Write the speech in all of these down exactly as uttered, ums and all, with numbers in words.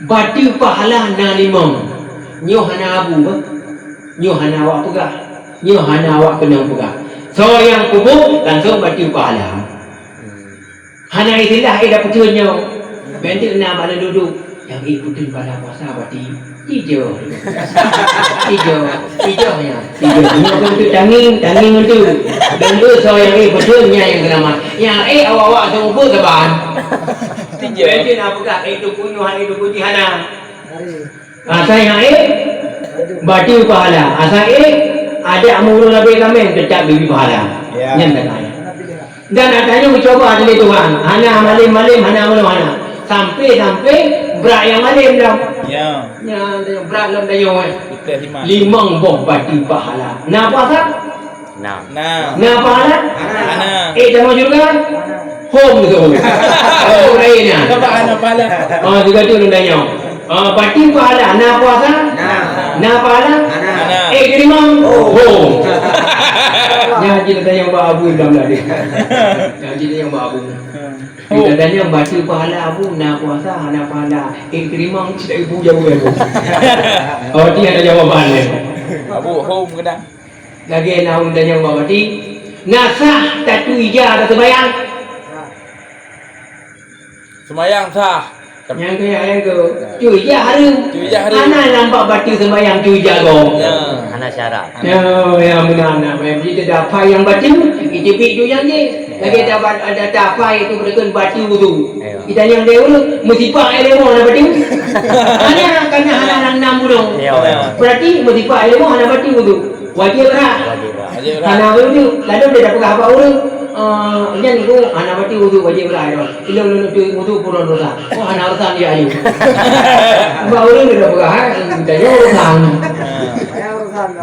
Bateue pahala na limong. Nyoe hana abu, bah. Nyoe hana awak peugah. Nyoe hana awak keunong peugah. Soe nyang peubuet langsong bateue pahala. Hana istilah, eh, dah peuteun nyoe. Bèk teuk na bak lôn duek-duek. Nyang ék peuteun pahala puasa bateue. Ijoh. Ijoh. Ijoh nyan. Ijoh. Nyoe keuneuk tangieng, tangieng tu. Dan tu soe nyang ék peuteun nyan nyang seulamat. Nyang ék awak-awak seumeubeuet saban. Ijoh. Bèk teuk na peugah, eh, tu peunoh, eh, tu putih hana. Asai hana ék, bateue pahala. Asai ék, adak meureuloh leubeh kaméng, teutap geubri pahala. Ya. Nyan kata ayat. Dan ata nyoe geucuba lé Tuhan. Hana malém-malém, hana meunoe, hana. Sampai-sampai brat nyang malém lom. Ya. Nyan, brat lom tanyoe, eh. Ikhlas iman. Limong boh bateue pahala. Na puasa? Na. Na. Na pahala? Hana. Ék tamong syeuruga? Hom tu. Oh, laén nyan. Kenapa hana pahala? Oh, juga tu lôn tanyong. Ah, bateue pahala, na puasa? Na. Na pahala? Hana. Ék teurimong? Oh. Hom. Nyan cit tanyong bak Abu Ibrahim tadi. Nyan cit tanyong bak Abu. Hom. Kita tanyong bateue pahala Abu, na puasa, hana pahala. Ék teurimong, cit ibu jaweueb Abu. Oh, dia ada jawaban dia. Abu, hom kena. Lagèe na ulôn tanyong bak bateue, na sah tatu ija atau seumayang? Seumayang sah. Nyang keu, nyang keu. Cu ija hareuem. Cu ija hareuem. Hana nampak bateue seumayang cu ija gob. Ya. Hana syarat. Ya, ya, meunan, nah. Jadi, teudapat nyang bateue, iteubiet cu ija jih. Lagèe tabat, ada tapai tu, beukeuh bateue wudu. Ya. Itanyong lé ureueng, meusipak ilmu hana bateue? Hana, karena hana lam nam budong. Ya, ya. Berarti meusipak ilmu hana bateue wudu. Wajéb brat. Wajéb brat. Wajéb brat. Hana wudu, lalu dia dah peugah bak ureueng, eh, nyan ku hana bateue wudu wajéb brat. Ilôn lôn tu wudu pura dosa. Oh, hana urusan dia ayu. Bak ureueng dia dah peugah, eh, dia urusan.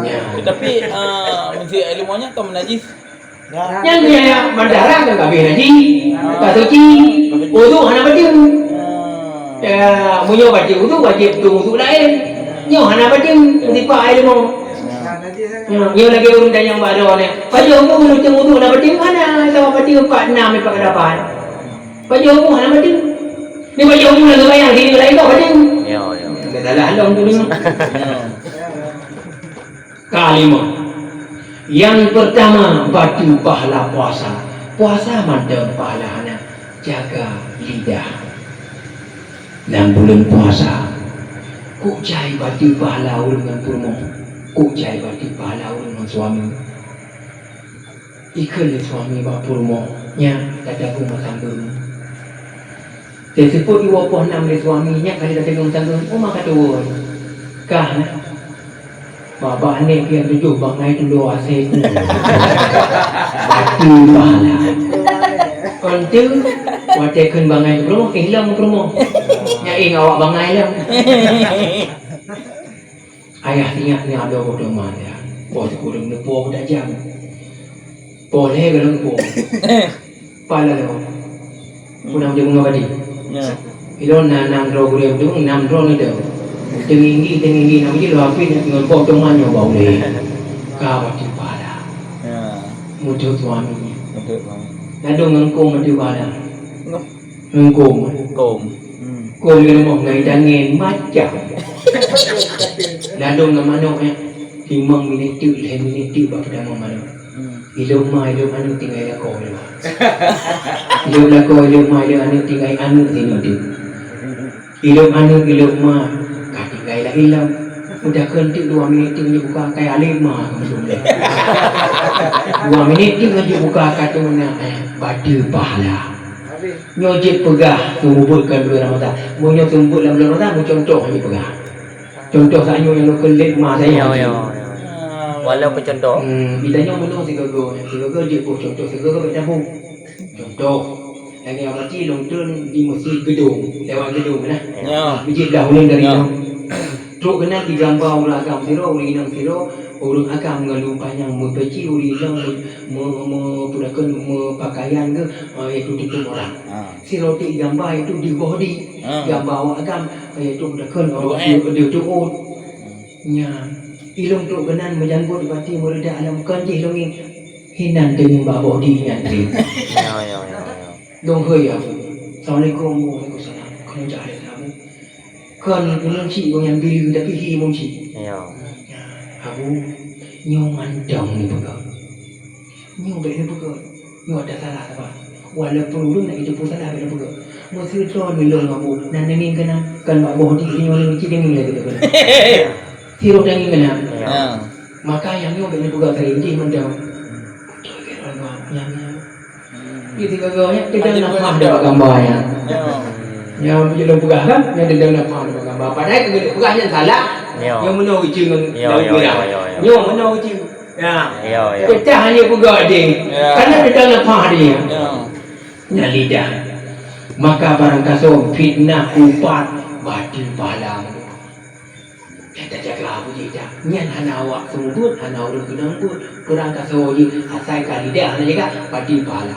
Ya. Ya. Tapi, eh, meusti ilmu nyan ka meunajis. Nyan dia mandara kan ka habéh najis. Ka suci. Wudu hana bateue. Ya, meunyoe bateue wudu wajéb tu wudu laén. Nyoe hana bateue, meusipak ilmu. Nyoe lagèe ureueng tanyong bak droeneuh. Pajoh bu ureueng teuh wudu na bateue hana, sama bateue empat, enam, empat ke lapan. Pajoh bu hana bateue. Ni pajoh bu na seumayang sini laén kau bateue. Ya, ya. Dah dalam dong tu ni. Ka limong. Nyang peurtama, bateue pahala puasa. Puasa mantong pahala hana. Jaga lidah. Lam buleuen puasa, kok jai bateue pahala ureueng ngon peurumoh, kok jai bateue pahala ureueng ngon suami. Ikheun lé suami bak peurumoh, "Nyak, gata peue meusampoe?" Teuseupôt jiwoe poh nam lé suami, "Nyak, ka lheueh tateungoh meusampoe, peue meuka tuwoe?" "Kah na." Babah aneuk nyang tujoh bangai tuloe asèe ku. Bateue pahala. Kon teuk, watèe kheun bangai keu peurumoh, éh lom keu peurumoh. Nyan éh awak bangai lom. Ayah ingat nyan adoe boh teuma ya. Boh sikureueng neupo beutajam. Poh lhèe gohlom po. Pala lom. Peue na meunyoe meungoh badi? Ya. Ilôn na nam droe gurèe meuteumèe, nam droe neudong. Teunginggi, teunginggi nam jih lôn hapit ngon boh teuma nyoe bak ulèe. Ka bateue pala. Ya. Mudoh suami. Mudoh suami. Ladôm ngon kông bateue pala. Ngon. Ngon kông. Kông. Hmm. Kông di rumoh ngon tangieng macam. Ladôm ngon manok nyan. Limong minèt teuk, lhèe minèt teuk bak peutamong manok. Hmm. Ilôn ma, ilôn aneuk tinggai lakoe ilôn. Ilôn lakoe, ilôn ma, ilôn aneuk tinggai aneuk sinoe teuk. Ilôn aneuk, ilôn ma, ka tinggai laén lom. Udah kheun teuk dua minèt teuk nyoe buka akai alèh ma keu meuteumèe. Dua minèt teuk nyoe buka akai teumèe, eh, bateue pahala. Nyoe jeuet peugah seumeubeuet keu buleuen Ramadhan. Meunyoe seumeubeuet lam buleuen Ramadhan, meucuntoh jeuet peugah. Cuntoh saat nyoe nyang lôn kheun lé ma sayoe. Yo, yo, yo. Walau peucuntoh. Hmm, geutanyoe meunoe sigoe-goe, sigoe-goe jeuet boh cuntoh, sigoe-goe bèk tabông. Cuntoh, lagèe Abati lôn treun di meuseujid Geudong, lewat Geudong nah. Ya. Meuseujid blah uneun dari nyoe. Trok keunan jigamba ureueng agam sidroe, ureueng inong sidroe, ureueng agam ngon luweue panyang meupeci, ureueng inong me-, me-, me-, peue kheun meupakaian geuh, eh, yaitu tutup aurat. Ha. Sidroe teuk jigamba yaitu di boh di. Ha. Gamba awak agam, yaitu peue kheun, oh, di, di tuot. Nyan, ilôn trok keunan meujanggot bati meureudah lom kon jih lôn ngieng. Hinan teungieng bak boh di nyan trép. Ya, ya, ya, ya. Lôn hôi, ya, Bu. Assalamualaikum, Bu. Waalaikumsalam. Keuneuk jak lé, Bu. Kon ulôn cit gobnyan biru, tapi hi ulôn cit. Ya. Abu, nyoe mantong neupeugah. Nyoe bèk neupeugah. Nyoe ada salah saban. Walaupun ulôn nak itu pun salah bèk neupeugah. Meusidroe nilôn Abu, nan deungieng keunan, kon bak boh di nyoe lôn cit deungieng lé keunan. Sidroe deungieng keunan. Ya. Maka nyang nyoe bèk neupeugah keu jih mantong. Beutôi keu ureueng nyang nyoe. Jadi, gagah nyan, teudong nafah deungon gambar nyan. Ya. Nyan, meunyoe lôn peugah kan, nyan teudong nafah deungon gambar. Padahai keu geupeugah nyan salah. Ya. Nyoe meunoe ujeuen ngon daun merah. Ya, ya, ya. Nyoe meunoe ujeuen. Ya. Ya, ya. Pecah hana peugah deh. Ya. Karena teudong nafah dia. Ya. Nyan lidah. Maka barangkasoe fitnah upat bateue pahala. Nyang tajaga beujidah, nyan hana awak seumeubeuet, hana ureueng keunong beuet, barangkasoe jih asai ka lidah hana jaga, bateue pahala.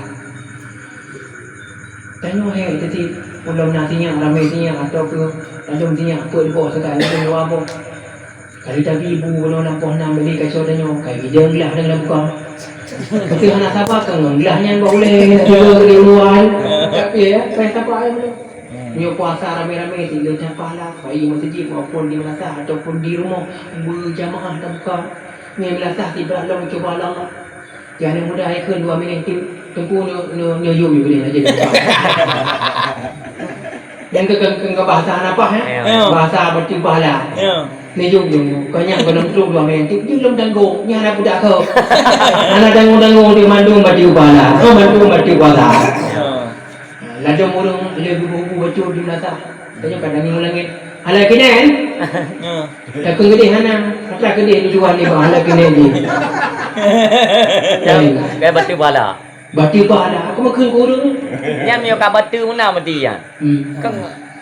Tanyoe he, teuti ulôn na sinyak, ramé sinyak, atawa keu lalom sinyak, peuet boh sagai, lalom dua boh. Kali tabi ibu uroe lampôh nam beli kaco tanyoe, kai bidang glah dan lam bukang. Tapi hana saba ka ngon glah nyan bak ulèe, tiga di luar. Tapi ya, kai saba ya. Nyoe puasa ramé-ramé di leucah pahala, baik di meuseujid maupun di meulasah ataupun di rumoh beujamaah tabuka. Nyoe meulasah sibrat lom cuba lom. Jangan mudah ikheun dua minit tu, teungku nyoe, nyoe, nyoe yum yum ni aja. Dan ke, ke, ke, ke bahasa hana paih, eh? Ya. Bahasa bateue pahala. Ya. Ni yum yum, kau nyang kau lom trok dua minit tu, di lom tanggong, nyan hana budak kau. Hana tanggong-tanggong di mandum bateue pahala. Oh, mandum bateue pahala. Ya. Ha, ladôm ureueng lé bubu-bubu bacut di meunasah. Tanyoe kadang ngieng langét. Hala keunan? Ya. Takheun geudeh hana. Atra geudeh tujuan ni bang, hala keunan ni. Ya, kai bateue pahala. Bateue pahala. Aku makheun keu ureueng. Nyan meunyoe ka bateue meunan meuti nyan. Hmm. Kan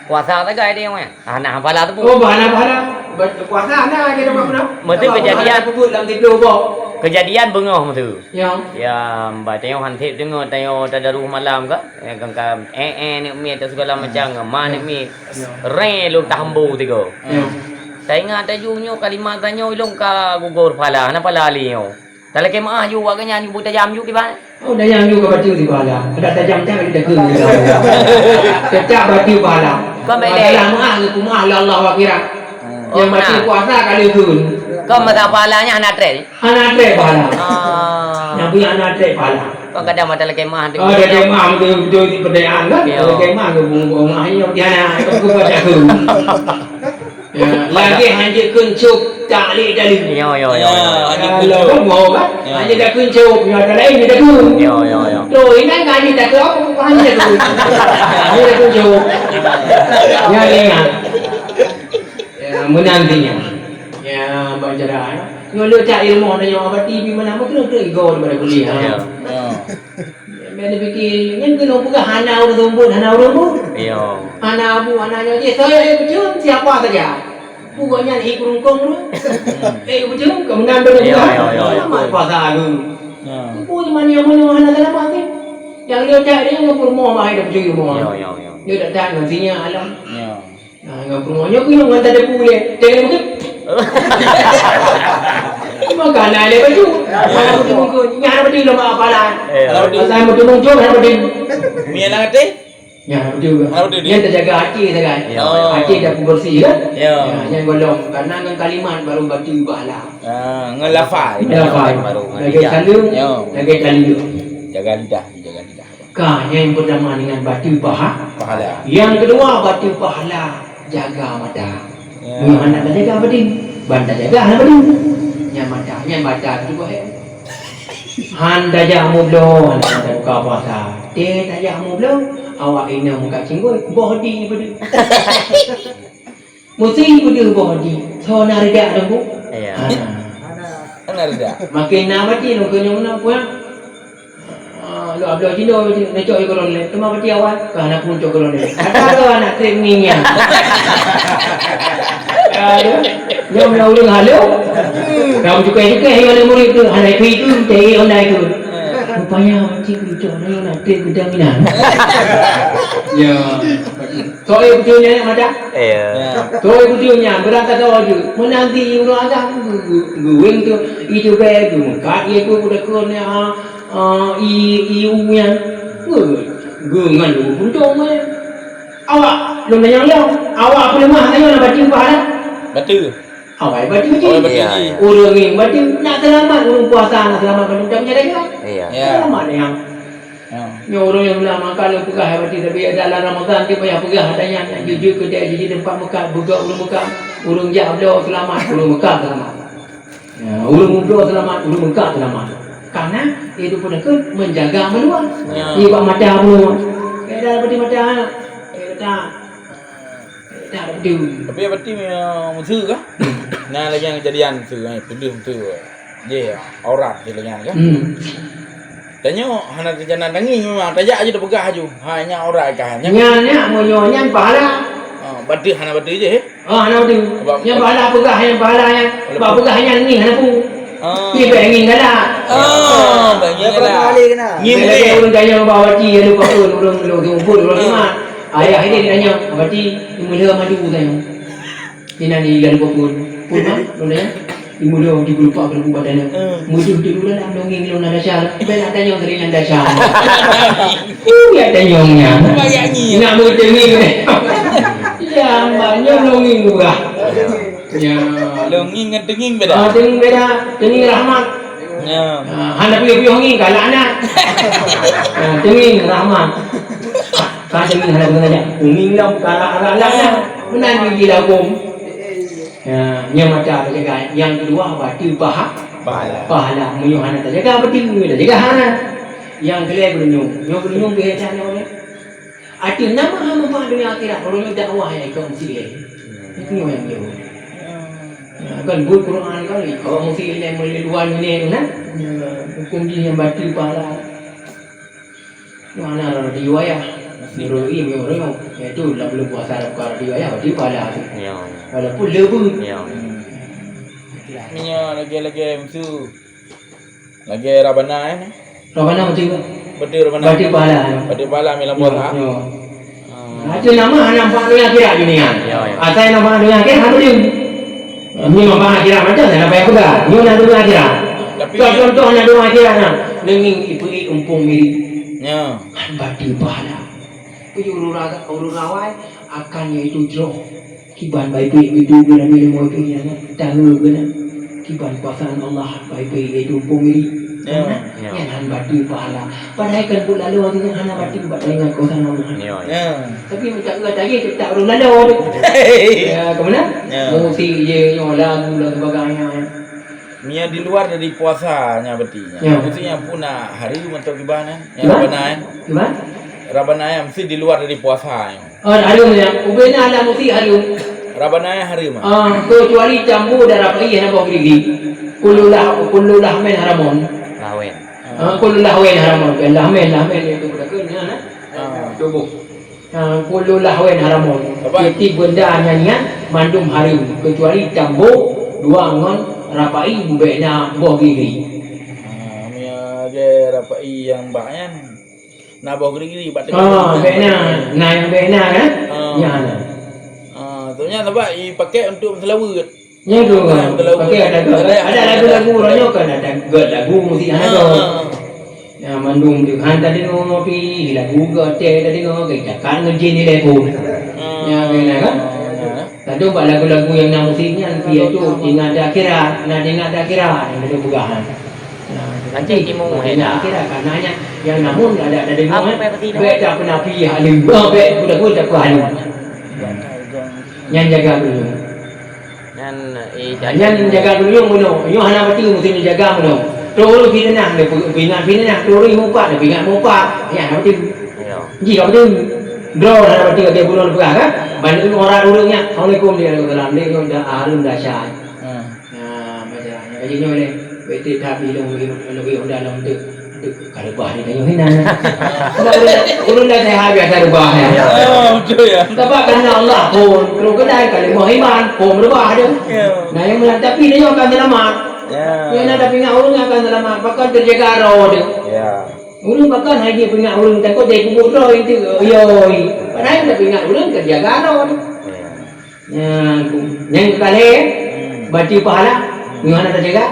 puasa sagai deh, weh. Hana pahala teupeu. Oh, hana pahala. Ba-, puasa hana lagèe teupeu. Meuti kejadian. Hana teupeu lam tiga puluh boh. Kejadian beungoh meuti. Ya. Ya, bah tanyoe han sép deungoe, tanyoe tadaruh malam ka. Ya, kan, kan, eh, eh, neuk miet atau segala macam, ma neuk miet. Ya. Reng lôn tahambo tiga. Ya. Taingat laju nyoe kalimat tanyoe lôn ka gugur pahala, hana pahala lé nyoe. Talakèe meu'ah ju awak nyan ju beutajam ju kiban. Oh, tajam ju ka bateue di pahala. Ada tajam tak ada takheun. Tetap bateue pahala. Kau baik lé. Masalah meu'ah, geupeu meu'ah lé Allah akhirat. Oh, nyang bateue puasa ka lheueh kheun. Kau masa pahala nyan hana trép. Hana trép pahala. Ah. Nyang punya hana trép pahala. Kau kadang mata lakèe mah tu. Oh, lakèe mah tu, tu di perdayaan kan? Ya. Lakèe mah tu, bunga-bunga mah, ya, dia nak, aku baca tu. Ya, lagi hanjeuet keuncok tak leh tali. Ya, ya, ya, ya. Kalau kan mau kan? Ya. Hanjeuet dah keuncok, ya, tak lain dia tu. Ya, ya, ya. Tu, ini kan hanjeuet dah tu, apa bukan hanjeuet dah tu? Hanjeuet dah keuncok. Ya, ingat. Ya, menantinya. Ya, baca dah. Nyoe le cak ilmu tanyoe abati bi mana betul-betul ego daripada kuliah. Ya. Ya. Biar dia fikir, nyan keunoe peugah hana ureueng seumeubeuet, hana ureueng bu. Ya. Hana abu, hana nyoe je. Saya eh betul siapa saja. Bukan nyan eh kurungkong tu. Eh betul, kemenangan betul. Ya, ya, ya, ya. Amat kuasa agung. Ya. Ibu cuma nyaman yang hana salah pasti. Yang dia cak dia yang pun mau mai dah betul mau. Ya, ya, ya. Dia tak tahan nantinya alam. Ya. Nah, ngon peurumoh nyoe keunoe ngon tadeupu lé. Tengok ke? Maka na lé baju. Nyan beutôi mungkon. Nyan beutôi lom apalan. Eh. Asai beutôi mungkon, nyan beutôi. Mian lam até? Nyan beutôi. Nyan beutôi. Nyan tajaga até sagai. Ya. Até dah bersih kan? Ya. Ya, nyan golom. Karena ngon kalimat baru bateue pahala. Ah, ngon lafai. Ngon lafai. Baru ngon lidah. Lagèe saleuem, ya, lagèe taleuek. Jaga lidah, jaga lidah. Ka, nyang pertama dengan bateue paha-, pahala. Yang kedua, bateue pahala jaga mata. Ya. Nyoe hana tajaga bateue, ban tajaga hana bateue. Nyang mata, nyang mata tu bae. Han tajak mublo, han tajak buka puasa. Teuh tajak mublo, awak inong muka cinggôi, boh di bateue. Meusti beudeuh boh di, soe na reudak dong, Bu? Iya. Hana. Hana reudak. Makin na mati lôn keu nyoe na pulang. Ah, lôn abloh jinoe na cok ié golom lé. Teuma mati awai, ka hana pun cok golom lé. Kata tu anak trek ngieng nyan. Aduh. Nyoe na ureueng halo. Ka jukai-jukai hai aneuk murit tu, hana ikeu-ikeu, teh online tu. Rupanya cik tu cok na trek gudang inan. Ya. Soe beutôi nyan mata? Iya. Soe beutôi nyan, beurangkat soe jeuet. Meunan di ureueng agam, gu-, gu-, guweng tu, itu be, geumeukat, ié ku, ku deukon, ah, ah, i, i u nyan. Gu-, gu ngon lu puntong, eh. Awak, lôn tanyong lom. Awak peuleumah, tanyong na Bateue pahala. Bateue. Awai bateue jih. Awai bateue jih. Ureueng ngieng bateue nak seulamat, ureueng puasa nak seulamat, mandum tak menjadi kan? Iya. Ya. Seulamat nyan. Ya. Nyoe ureueng nyang ulama ka lheueh peugah bateue, tapi dalam Ramadhan dia payah peugah, ada nyang, nyang jujur keu dia jih teumpat meukat, beugok ureueng meukat, ureueng jak bloe seulamat, ureueng meukat seulamat. Ya, ureueng bloe seulamat, ureueng meukat seulamat. Karena itu pun akan menjaga meuluwa. Ya. Di bak mata meuluwa. Beda seperti mata. Beda. Tapi berarti, eh, Mesir kah? Nah, lagi nyang kejadian Mesir, eh, peudeuh Mesir. Jih, aurat jih lagi nyan kah? Hmm. Tanyoe hana teujanan tangieng memang, tajak aju tapeugah aju. Ha, nyan aurat kah? Nyan, nyan, meunyoe nyan pahala. Ha, bateue hana bateue jih, eh? Oh, hana bateue. Sebab nyan pahala peugah, nyan pahala nyan. Walaupun bak peugah nyan ngieng hana peue. Ah. Pi bèk ngieng galak. Ah, bèk ngieng galak. Ngieng bèk. Ureueng tanyong bak wati, lalu pakon ureueng, ureueng, ureueng, ureueng iman. Ayah ini ditanya, berarti meulhö madu tanya. Inan ni lalu pakon. Pun mah, lôn tanya. Imeulhö di geulupak, geulupak badan. Hmm. Mudeuh di luar dalam dongeng lôn ada syal. Bèk nak tanya dari nyang ada syal. Uh, ya tanya nya. Nak mudengeng. Ya, banyak dongeng juga. Ya. Dongeng ngan dengeng beda. Ah, dengeng beda. Dengeng rahmat. Ya. Ah, hana piôh-piôh ngieng ka laknat. Ah, dengeng rahmat. Ka dengeng hana guna aja. Dengeng lom ka laknat. Meunan di lakum. Ya, nyang mata tajaga. Nyang keudua bateue paha-, pahala. Pahala. Meunyoe hana tajaga, bateue tajaga hana. Nyang keulhèe geurunyueng. Nyoe geurunyueng keu hebat nyoe. Ateueh nama hana manfaat dunia akhirat, ureueng dakwah nyang ikot meusiléh. Itu nyang jauh. Ya, kan buet Quran kan, kalau meusiléh meuluan ini kan. Ya, hukum jih nyang bateue pahala. Mana riwayah? Nurul ilmi orang itu dalam bulan puasa bukan riwayah, berarti pahala tu. Ya, ya. Walaupun lebu. Ya. Hmm. Meunyoe lagèe-lagèe musuh. Lagèe Rabbana, eh, ni? Rabbana beutôi ke? Beutôi Rabbana. Bateue pahala. Bateue pahala, ambil lampu, ya, ha? Ya. Ah. Nah, itu nama hana manfaat dunia akhirat dunia. Ya, ya. Asai nama manfaat dunia akhirat, hana beutôi. Ini manfaat akhirat macam mana, apa yang pegang? Ini nak dunia akhirat. Tapi contoh nak dunia akhirat, nah. Nenging ipeuék umpung mirip. Ya. Kan bateue pahala. Peue ureueng ra-, ureueng rawai akan yaitu jroh. Kiban baik-baik itu guna minum wapi yang tahu guna. Kiban kuasaan Allah baik-baik yaitu pungiri. Ya. Ya. Yang han bateue pahala. Padahai kan pun lalu artinya hana bateue bak taingat kuasaan Allah. Ya, ya. Ya. Tapi minta Allah tadi tetap ureueng lalu tu. Ya, ke mana? Ya. Musik je, nyoe lagu dan sebagainya. Meunyoe di luar dari puasa nya berarti nya. Ya. Maksudnya pun nak hari mantap kiban, eh? Ya, kiban? Rabbana, eh? Kiban? Rabbana, eh, mesti di luar dari puasa, eh. Oh, hareuem nyan. Ubena lam musik hareuem. Rabbana, eh, hareuem, ah. Ah, kecuali tambu dan rapai hana boh giri-giri. Kullu lah-, kullu lahmin haramun. Lahwin. Ah, kullu lahwin haramun. Bukan lahmin, lahmin itu bukan nyan, eh. Ah. Tubuh. Ah, kullu lahwin haramun. Apa? Tiep-tiep benda nyan-nyan mandum hareuem, kecuali tambu dua ngon rapai bubena boh giri. Ah, meunyoe lagèe rapai nyang bak nyan, na boh giri-giri bak teungoh. Ah, bubena. Na nyang bubena kan? Ah. Nyan. Ah, tu nyan sebab dipakai untuk meuseulaweuet. Nyan tu, pakai ada gèt. Ada lagu-lagu uroe nyoe kan ada gèt lagu musik hana gèt. Ah. Ya, mandum tu han tadeungoe pih lagu gèt tadeungoe, gèt cakap ngon jin di lepo. Ah. Ya, kena kan? Ah. Tadeungoe bak lagu-lagu nyang na musik nyan pih tu ingat di akhirat, na ingat di akhirat nyang tadeungoe peugah. Nah, nanti timu ingat akhirat kan nanya yang namun ada tadeungoe. Bèk tak pernah pih halu. Bèk pun tak pernah halu. Nyan jaga dulu. Nyan, eh, nyan jaga dulu, nyoe bunoe. Nyoe hana bateue, mesti jaga bunoe. Trok ureueng fiteunah, dia pe-, peuingat fiteunah. Trok ureueng mupat, dia peuingat mupat. Nyan hana bateue. Ya. Ji ka bateue. Droe hana bateue, dia bunoe peugah kan? Bandum orang ureueng nyan. Assalamualaikum, dia salam. Dia nyoe dah harum dah syai. Hmm. Nah, baca. Nyan kaji nyoe leh. Beutôi that bilong lagi, lagi udah lom tu. Ka reubah di tanyoe hinan. Sebab ureueng, ureueng dah sehat biasa reubah, ya. Ya, betul, ya. Sebab karena Allah pun, terus kedai kalimah iman, pun reubah tu. Ya. Nah, yang mula, tapi dia akan selamat. Ya. Yang nak tapi ingat ureueng akan selamat, bahkan terjaga roh dia. Ya. Ureueng bahkan hanya peuingat ureueng takut dia kubur roh itu. Yoi. Padahal tapi ingat ureueng terjaga roh dia. Ya. Nyang, nyang keu kalhèe, hmm, bateue pahala, hmm, meunyoe hana tajaga.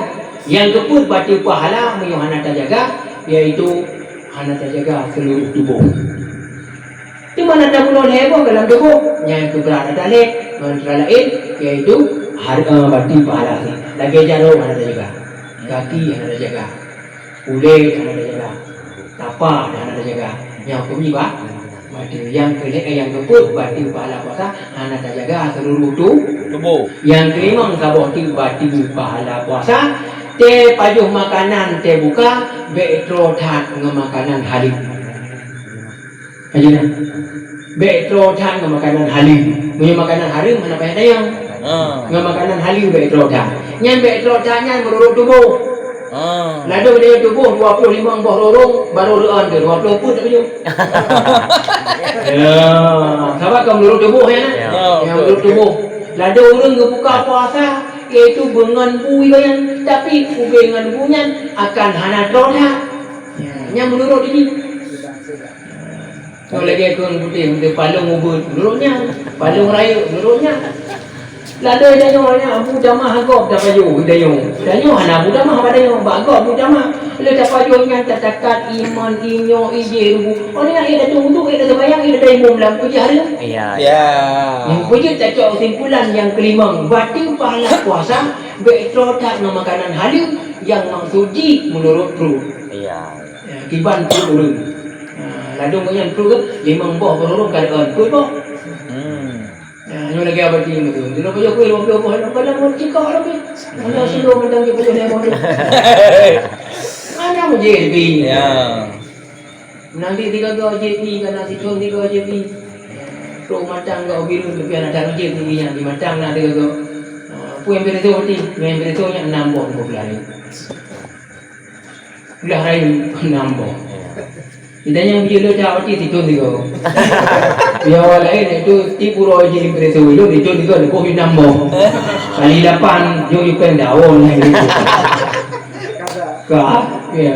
Nyang keupeuet bateue pahala, meunyoe hana tajaga, yaitu hana tajaga seluruh tuboh. Teuma na tabunoe lhèe boh dalam tuboh, nyang keubrat adalah lhèe, Antara laén, yaitu har-, eh, batin pahala. Lagèe jaroe hana tajaga, gaki hana tajaga, ulèe hana tajaga, tapa hana tajaga. Nyan huköm jih ba-, batin. Nyang keulhèe, nyang keupeuet, batin pahala puasa hana tajaga seluruh tu-, tuboh. Nyang keulimong saboh teuk batin pahala puasa, teuh pajoh makanan teuh buka, bèk troh that ngon makanan haleum. Aja na. Bèk troh that ngon makanan haleum. Meunyoe makanan haleum hana payah tanyong. Ha. Ngon makanan haleum bèk troh that. Nyan bèk troh that nyan meururot tuboh. Ha. Ladôm tanyoe tuboh dua ploh limong boh rurung, barô reu'en tu dua ploh peuet tak tujoh. Ya, sabab ka meururot tuboh ya. Ya. Ya, meururot tuboh. Ladôm ureueng geubuka puasa, yaitu beungon bu igoe nyan, tapi ubé ngon bu nyan akan hana troh that. Ya, nyan meunurot jih. Nyoe lagèe keueng putéh, meunyoe palong ubeut, meunurot nyan. Palong rayeuk, meunurot nyan. Ladôm tanyoe nyan, bu tamah gob tapajoh, tanyoe. Tanyoe hana bu tamah bak tanyoe, bak gob bu tamah. Lé tapajoh nyan tatakat iman, inyoe, ijih rubu. Oh, nyan, eh, datang wudhu, eh, datang sembahyang, eh, datang imum lam, peujeuet haleum. Iya. Ya. Nyang peujeuet tacok kesimpulan nyang keulimong, batin pahala puasa, bèk troh that ngon makanan haleum, nyang maksud jih meunurot pruet. Iya. Ya, kiban peuet ureueng. Ha, ladôm nyan peuet, limong boh peuet ureueng ka deuh peuet boh. Hmm. Ya, nyoe lagèe abati nyoe tu. Dulu pajoh kueh lima puluh boh, dalam badan pun cikok lagi. Mana silo mantong je pajoh lima boh. Mana mujih lebih? Ya. Nanti tiga go je ni, kana sithon tiga je ni. Trok mantong go biru, tapi anak taruh je ni, yang di mantong nak tiga go. Ha, pun yang betul tu, yang betul tu yang enam boh, lima belas hari. Ulah rayeuk nam boh. Kita nyang bujur le dah berarti tiga tiga. Ya, awak lain itu tipu roh je impreso itu, itu tiga lebih nam boh. Kali lapan, jauh juga daun lagi. Ka, ya.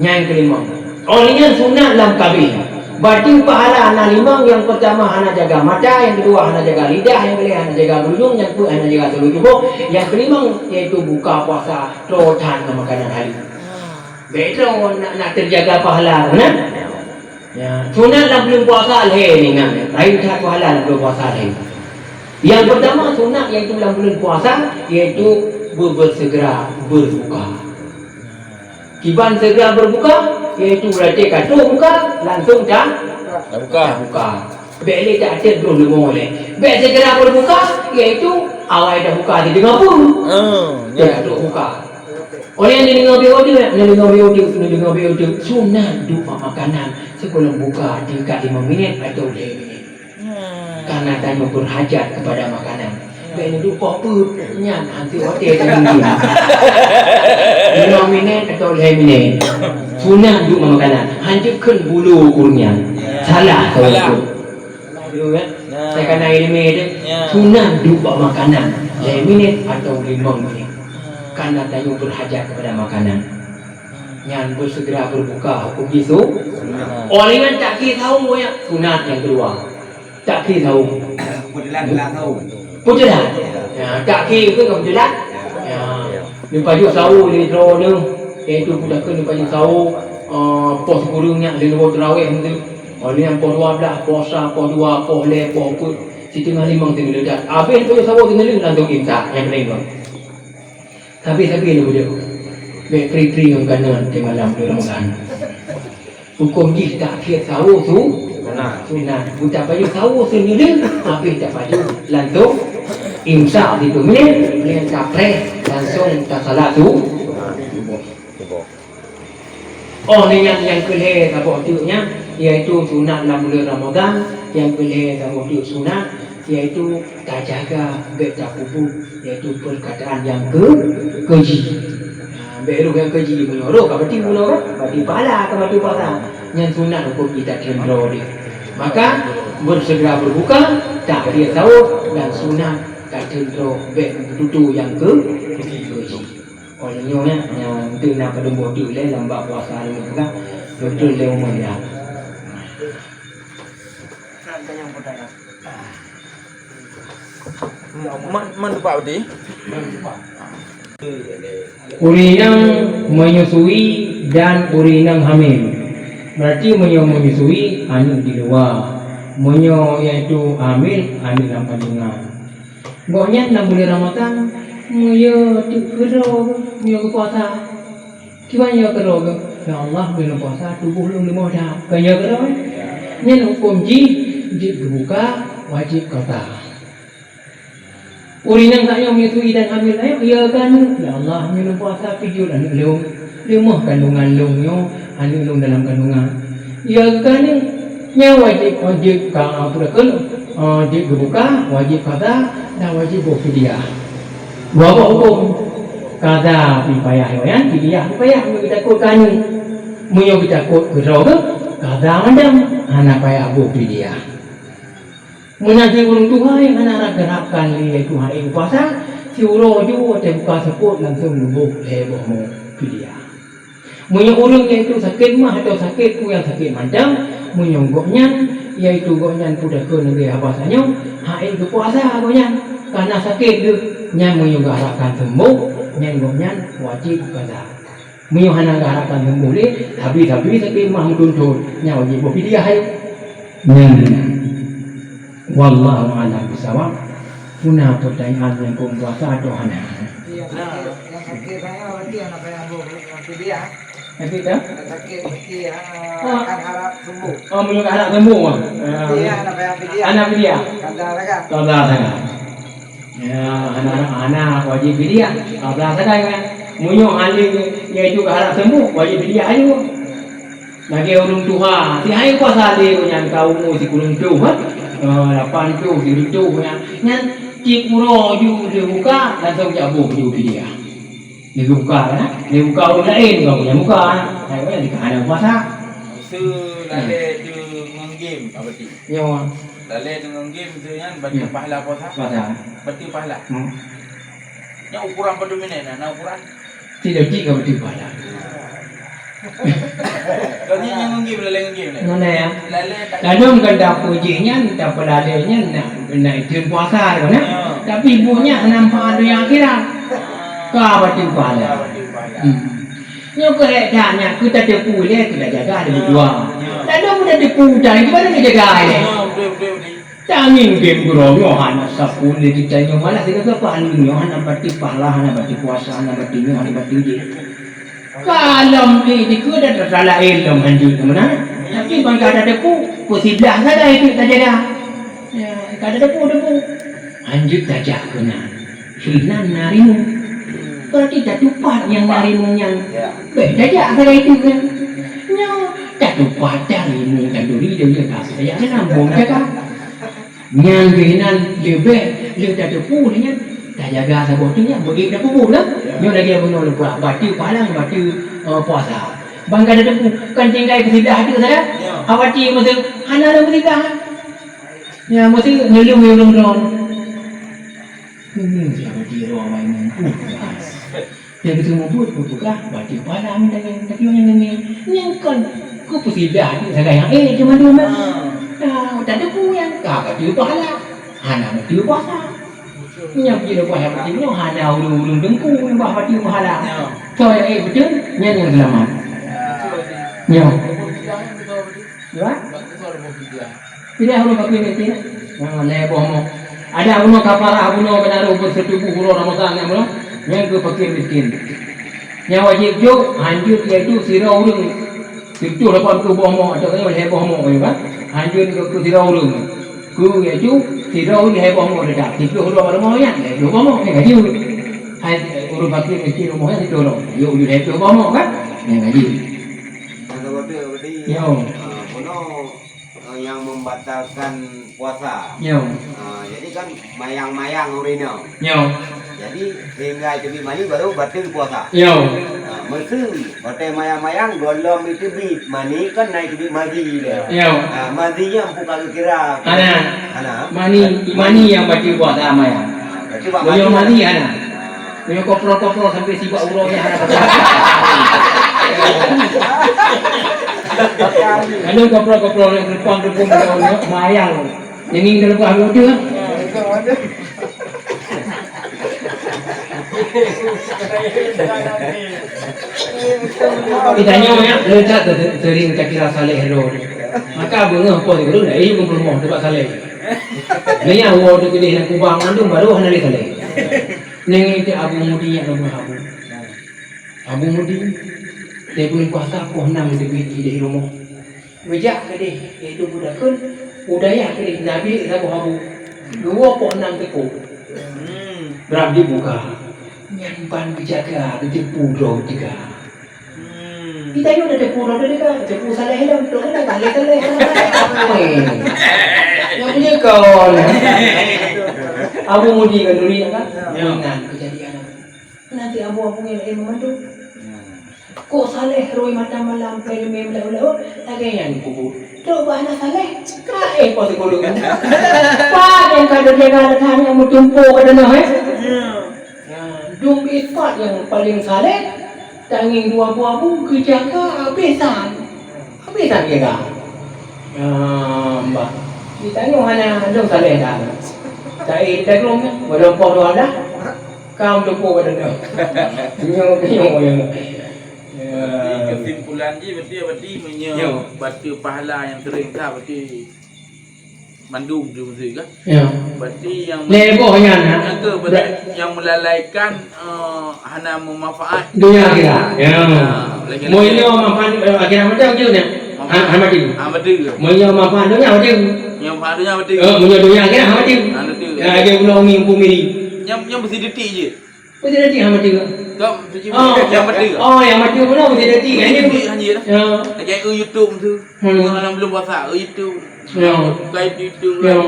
Nyang kelima. Oh, ini sunat lam kabeh. Batu pahala hana limong, yang pertama hana jaga mata, yang kedua hana jaga lidah, yang kelima hana jaga berujung, yang keempat hana jaga seluruh tubuh, yang kelima yaitu buka puasa. Troh that ngon makanan haleum. Bèk troh nak, nak teujaga pahala, nah? Ya, sunat lam buleuen puasa lhèe ni nyan. Rayeuk that pahala lam buleuen puasa lhèe. Yang pertama sunat yaitu lam buleuen puasa, yaitu be-, bersegera berbuka. Kiban segera berbuka, yaitu berarti ka troh buka, langsung dah buka. Dah buka. Bèk lé tak até troh leumo lé. Bèk segera berbuka, yaitu awai dah buka di teungoh pun. Oh, ya. Dah troh buka. Oleh neudeungoe biote, neudeungoe biote, neudeungoe biote, sunat duek bak makanan sigohlom buka tingkat lima minit atau lhèe minit. Hmm. Karena tanyoe berhajat kepada makanan. Hmm. Bèk neuduek poh peuet, nyan hantu watèe tanyoe. Lima minit atau lhèe minit. Sunat duek bak makanan. Hanjeuet kheun bulo ureueng nyan. Ya. Salah. Salah. Tahu tu. Aduh, ya. Ya. Saya kan air limit tu. Ya. Sunat duek bak makanan. Lhèe minit atau lima minit. Hmm. Karena tanyoe berhajat kepada makanan. Hmm. Nyan bersegera berbuka hukum Yesus. Sunat. Oleh nyan tak kira sahur ya, sunat yang kedua. Tak kira sahur. Peutelat lah sahur. Peutelat. Ya, tak kira ke enggak peutelat? Ya. Neupajoh sahur lé droeneuh, yaitu peutakheun neupajoh sahur, eh, poh sikureueng nyan lhèe dua tarawih tu. Oleh nyan poh dua belas, poh sa, poh dua, poh lhèe, poh peuet, siteungoh limong teungeuleudat. Abéh neupajoh sahur teungeuleuh langsung imsak nyang keuneuk. Sabe-sabe lé buleuen. Bèk pri-pri ngon kanan di malam bulan Ramadan. Hukum jih takhir sahur su-, sunat. Sunat. Buta pajoh sahur seunilai, habis tapajoh langsung imsak situ. Nyan, nyan tapreh langsung tasalat su-, suboh. Oh, nyan nyang keulhèe saboh teuk nyan, yaitu sunat lam buleuen Ramadan, nyang keulhèe saboh teuk sunat, yaitu tajaga bèk tapubuet, yaitu perkataan nyang ke-, keji. Nah, bèk roh nyang keji, meunyoe roh ka bati bunoe kan, bati pahala ka bati pahala. Nyan sunat hukum jih tatheun droe deh. Maka, bersegera berbuka, takhir sahur, dan sunat tatheun droe bèk meututoe nyang ke-, keji. Óh lheueh nyoe nyan, nyan, enteuk na padum boh teuk lé lam bak puasa lôn peugah, beutôi lé umu nyan. Man, man teumpat berarti? Ureueng nyang menyusui dan ureueng nyang hamil. Berarti meunyoe menyusui, aneuk di luwa. Meunyoe yaitu hamil, hamil lam kandungan. Gobnyan lam buleuen Ramadhan, meunyoe teuk keudroe, meunyoe geupuasa. Kiban nyoe keudroe geuh, "Ya Allah, buleuen puasa, tuboh lôn leumoh that." Kon nyoe keudroe? Nyan huköm jih, jeuet geubuka, wajéb qadha. Ureueng nyang tanyoe meunyoe turi dan hamil, nyoe, ya keuneuk, "Ya Allah, meunyoe lôn puasa, pih jeuet aneuk lôn. Leumoh kandungan lôn nyoe, aneuk lôn dalam kandungan." Ya keuneuk, nyan wajéb, wajéb ka, peue kheun, eh, jeuet geubuka, wajéb qadha, dan wajéb boh fidyah. Dua boh huköm. Qadha pih payah nyoe nyan, fidyah pih payah, meunyoe geutakot keu aneuk. Meunyoe geutakot keudroe geuh, qadha mantong, hana payah boh fidyah. Meunan cit ureueng tuha nyang hana geurhakkan lé, yaitu hana puasa, siuroe ju watèe buka seupôt langsông neuboh lhèe boh mo fidyah. Meunyoe ureueng yaitu sakét mah atau sakét peue nyang sakét mantong, meunyoe gobnyan, yaitu gobnyan peue takheun lagèe haba tanyoe, hana geupuasa gobnyan, kareuna sakét geuh, nyan meunyoe geuharapkan seumbôh, nyan gobnyan wajéb qadha. Meunyoe hana geuharapkan seumbôh lé, habéh-habéh sakét mah meuthôn-thôn, nyan wajéb boh fidyah hai. Nyan, wallahu a'lam bishawab. Peue na peutanyaan nyang keu puasa atau hana? Iya, sakit. Yang sakit saya berarti anak saya ambil fidyah. Sakit dah? Yang sakit berarti, ah, akan harap sembuh. Oh, meunyoe harap sembuh, ah. Iya, anak saya fidyah. Anak fidyah. Kada lagi. Kada lagi. Ya, hana, hana wajéb fidyah. Qadha sagai kan. Meunyoe ahli yaitu geuharap seumbôh, wajéb fidyah aju. Lagèe ureueng tuha, si hai puasa lé nyan ka umu sikureueng tuh, ha? Eh, lapan tuh, sireutôh nyan. Nyan cit uroe ju lheuh buka, langsông jak boh ju fidyah. Lheuh buka, ha? Lheuh buka ureueng laén, kon ureueng nyan buka, ha? Hai, hai, hana puasa. Maksud lalè tu ngon game, apa tu? Nyoe. Lalè deungon game tu nyan baca pahala puasa. Puasa. Baca pahala. Hmm. Nyan ukuran padum minèt na, na ukuran? Tidak, tidak baca pahala. Kau ni nyan ngon game, lalè ngon game ni. Mana ya? Lalè tak. Lalu bukan dapur je nyan, dapur lalè nyan nak, nak itu puasa tu, nah. Ya. Tapi ibu nyan nampak dunia akhirat. Ah. Ka baca pahala. Ka baca pahala. Hmm. Nyoe keuh hèk that nyan, keu tateupeue lé, keu tajaga lé dua. Ya. Lalu mun tateupeue utai, gimana tajaga lé? Ya, betul, betul, betul. Tangieng game geuroe nyoe hana sapeue lé geutanyoe, malah sigoe-goe pah nyoe hana baca pahala, hana baca puasa, hana baca nyoe, hana baca jih. Kalon éh dikeue dan rasa laén lom hanjeuet meunan. Tapi ban ka tateupeue, peusiblah sagai pih tajaga. Ya, ka tateupeue, teupeue. Hanjeuet tajak keunan. Hinan na rimueng. Berarti tatupat nyang na rimueng nyan. Ya. Bèk tajak sagai teuk nyan. Nyoe tatupat dan rimueng tanduri deungon tajak keunan bông jaga. Nyan keuh hinan leubeh le tateupeue nyan. Tajaga saboh teuk nyan, beudôh tapeubuet lah. Ya. Nyoe lagèe bunoe lupa, baca pahala, baca, eh, puasa. Ban ka tateupeue, kan tinggai peusiblah teuk sagai. Ya. Awati masa hana lom peusiblah. Ya, masa nyeuleueng ureueng droe. Ini siapa tiru awak ini? Uh, keras. Dia kata, "Mubuet, mubuet lah. Baca pahala minta yang, tapi orang yang ini, yang kan, kau peusiblah tu sagai yang, eh, cuma dua mah." Ah. Dah, tak ada pun yang, kau baca pahala. Hana baca puasa. Yang baca puasa, baca nyoe, hana ureueng-ureueng teungku, yang bah baca pahala. Ya. So, yang, eh, betul, nyan yang selamat. Ya. Ya. Ya? Fidyah ureueng fakir miskin. Ha, lhèe boh mo. Ada bunoe kafarah bunoe keunan beuseutubuh uroe Ramadhan nyan bunoe. Nyan keu fakir miskin. Nyang wajéb jok, hanjeuet yaitu sidroe ureueng. Sireutôh lapan ploh boh mo atau lhèe boh mo nyoe kan. Hanjeuet keu, keu sidroe ureueng. Keu yaitu sidroe ureueng lhèe boh mo dah. Sireutôh uroe rumoh nyan, lhèe ploh boh mo nyan hanjeuet. Hai, ureueng fakir miskin rumoh nyan sireutôh uroe. Jok, jok lhèe ploh boh mo kan. Nyan hanjeuet. Yang betul, betul. Yo. Ah, bunoe eh, yang membatalkan puasa. Yo. Ah, jadi kan mayang-mayang ureueng nyoe. Yo. Jadi, sehingga teubiet mani baru batal puasa. Yo. Ah, meuseu watèe mayang-mayang gohlom teubiet mani kan na teubiet mazi dia. Yo. Ah, mazi nyan bukan kira. Hana. Hana. Mani, mani yang batal puasa mayang. Ah, berarti bak mazi hana. Meunyoe koplo-koplo sampai sibak uroe nyan hana pakai. Kalau koplo-koplo nyang keureumpang-keureumpang uroe nyan mayang. Nyang ngieng dalam buah uroe tu. Kita nyoe ya, le that sering kita kira saleh roh. Maka beungéh po sikureueng, eh, yue keu peurumoh, teuka saleh. Nyan woe teukeudeh lam kubang mandum, baru hana lé saleh. Nyan Abu Mudi nyang nomor Abu. Abu Mudi, di buleuen puasa poh nam teubiet di rumoh. Geujak keudeh, yaitu budakon, budaya keudeh, Nabi saboh Abu. Dua poh nam teuko. Hmm. Brat dibuka. Nyan ban geujaga, geuteupeue droe teuga. Hmm. Geutanyoe na teupeue droe teuga, teupeue saleh lom, droe na saleh-saleh. Nyang punya kon. Abu Mudi kan dulu ya kan? Ya. Nan kejadian. Nanti abu-abu yang lain membantu. Hmm. Kok saleh rui mata malam, kau yang main belau-belau, lagèe nyan kubu. Trok bah na saleh, ka eh pos kudu. Pak yang kada jaga datang yang mutumpo kada nah, eh? Ya. Ya, dum ipat yang paling saleh, tangieng dua buah bu, geujaga habis san. Habis san jaga. Ya, mbak. Kita nyoe hana dum saleh dah. Cai kita dum, wadon poh dua dah. Kam teupeu badan nyoe. Nyoe, nyoe, nyoe. Ya. Jadi, kesimpulan jih, berarti, berarti meunyoe, ya, baca pahala nyang sering ka, berarti mandum tu mesti kan? Ya. Berarti yang leboh nyan, ha? Yang ke, berarti yang melalaikan, eh, hana memanfaat dunia akhirat. Ya. Ha, lagi. Meunyoe manfaat, eh, akhirat macam tu nya. Manfaat. Ha, ha, mati. Ha, mati. Meunyoe manfaat dunia, mati. Yang manfaat dunia, mati. Eh, meunyoe dunia akhirat, ha, mati. Ha, mati. Ya, dia guna umi, umi. Yang, yang mesti detik je. Betul tadi hang mati ke? Kau, oh, yang mati ke? Oh, yang mati pun betul tadi kan? Yang mati hanya dah. Ya. Lagi aku YouTube tu. Hmm. Orang belum puasa, aku YouTube. Ya. Buka YouTube. Ya.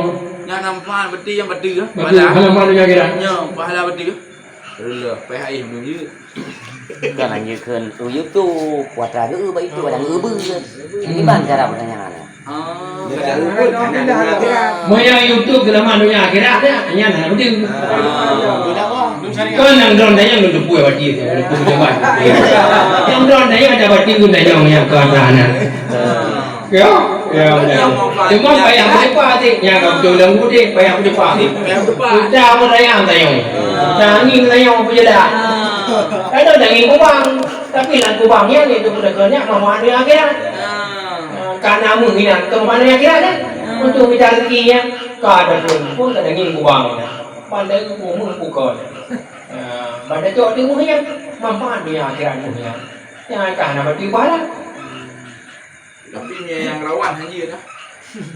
Yang nampak betul yang mati ke? Betul. Pahala. Hana malu lagi dah. Ya, pahala betul ke? Alah, P H I belum je. Kan hanya ke YouTube, puasa ke, bak YouTube ada ngeubeu. Ini ban cara pertanyaan. Ah, meunyoe YouTube seulamat donya akhirat, nyan hana beutôi. Ah. Kon nyang droe nyang lôn teupeue bak dia, lôn teupeue jawaban. Nyang droe nyang ada bak dia guna nyang, nyang keuadaan. Ya, ya, ya. Cuma payah beuteupat sih, nyang ka beutôi lam gudeh, payah beuteupat sih. Payah beuteupat. Udah pun sayang tayong. Tangi tayong apa je dah. Kadang tangi kubang, tapi lam kubang nyan itu pun dah banyak manfaat donya akhirat. Ah, ka na meuh inan, keu mana nyang kira kan? Hmm. Untuk mita rezeki nyan, ka ada pun, pun ka daging kubang nyan. Pandai umur bukan. Ah, pada cok di rumah nyan, manfaat dunia akhirat dunia. Yang akan hana mati pahala. Tapi nyang rawan hanya dah.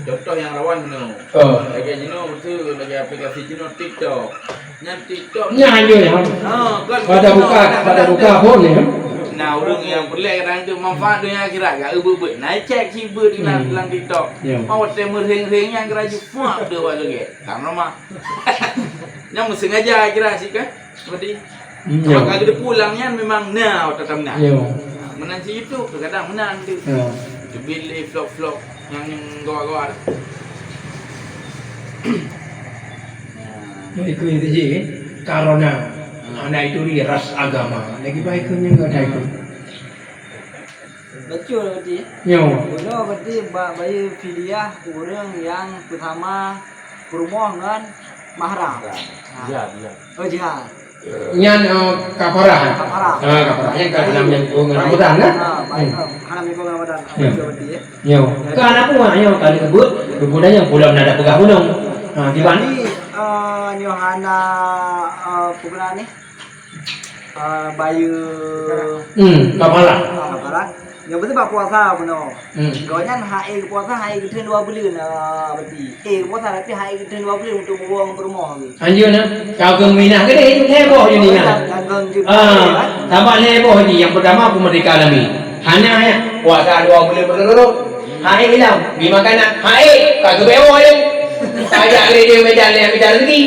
Contoh nyang rawan nyoe. Oh. Lagèe jinoe beutôi, lagèe aplikasi jinoe TikTok. Nyan TikTok. Nyan je, ya. Ha, kan. Pada buka, pada buka pun, ya. Nah, ureueng nyang peureulèe kadang tu manfaat dunia akhirat, gak ubeuet-ubeuet. Nah, cek cibeuet di dalam, hmm, dalam TikTok. Ya. Mau watèe meurheng-rheng nyang geura jipuak tu awak lagèe. Tam ramah. Nyang meusengaja kira sih kan? Berarti, hmm, ya. Maka kita pulang nyan memang na otak tam na. Ya. Meunan si itu, kadang meunan tu. Ya. Teubiet lé vlog-vlog nyang, nyang gawa-gawa tu. Nah, ikut itu je, karena, hmm, anak itu ras agama. Lagi baik ke nyang ada itu. Betul berarti. Yo. Bunoe berarti bak bayeue fidyah ureueng nyang peutama peurumoh ngon mahram. Nah. Jihad, jihad. Oh, jihad. Nyan, eh, kafarah. Kafarah. Ah, kafarah. Nyan ka dalam nyan, oh, ngon Ramadan, kan? Ah, baik. Hmm. Hana minggu Ramadan. Ya. Betul berarti, ya. Yo. Jadi, ka aneuk buah, yo, ka disebut, kemudian nyang pulang na peugah gunong. Ha, kiban? Jadi, eh, nyoe hana, eh, peue geuna ni? Ah, bayeue. Hmm, kafarah. Ah, kafarah. Nyang beutôi bak puasa bunoe. Hmm. Gobnyan hana ék puasa, hana ék geutheun dua buleuen, ah, berarti. Ék puasa tapi hana ék geutheun dua buleuen untuk meurumoh ngon peurumoh lagèe. Anjeue na, ka keu minah geude, lhèe boh je ninah. Ah, tambah lhèe boh je. Nyang peutama, peumerdeka alami. Hana, ya, puasa dua buleuen beureuloh-loh. Hai ilam, di makanan, hai, ka geubeuet woe lé. Tajak lé di medan lé mita rezeki.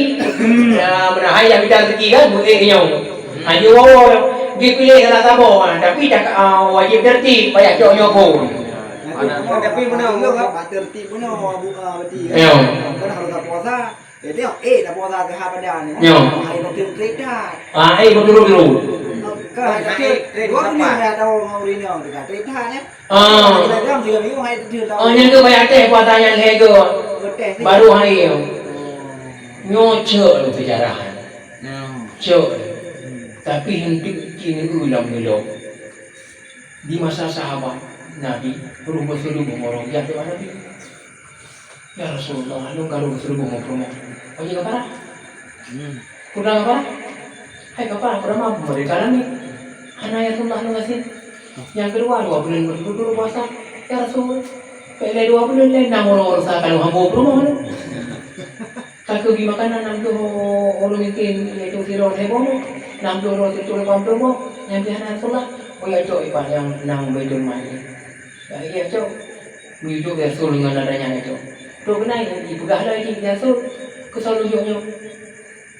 Ya, meunan hai nyang mita rezeki kan, beuet nyoe. Hai, di woe-woe, dipiléh salah saboh, ha, tapi tak, ah, wajib tertib, payah cok nyoe pun. Tapi meunan, meunan, Pak, tertib meunan, Abu, ah, berarti. Ya. Kan harus puasa. Jadi, eh, dah puasa ke ha pada ni. Ya. Hai, betul kereta. Ah, eh, betul-betul. Kan, hai, dua bulan dah tahu mau rindu, kereta ni. Ah. Oh, nyang keu bayar teh puasa nyang lhèe go. Baru hai. Nyoe cok lé sejarah. Cok. Tapi henti kini ulam dulu. Di masa sahabat, Nabi, ureueng beuseulubong ureueng jak doa Nabi. "Ya Rasulullah, lôn ka lôn beuseulubong ureueng." "Oh, jih ka parah?" Hmm. "Peue ka parah?" "Hai ka parah, peue ma peumerdeka langét?" "Hana, ya Rasulullah, lôn gasien." "Nyang keudua, dua buleuen beutôi-beutôi puasa." "Ya Rasul, peureulèe dua buleuen lé, nam uroe-uroe sa ka lôn hambô peurumoh lôn." Ka keubi makanan nam ploh ureueng miskin, yaitu sidroe lhèe boh, nam ploh droe sireutôh lapan ploh boh, nyan pih hana Rasulullah, oh ya cok iban nyang nang Baitul Mal. Ya, iya cok. Meunyoe cok Rasul ngon ata nyan cok. Trok keunan ipeugah lom jih Rasul, keu soe lôn jok nyoe.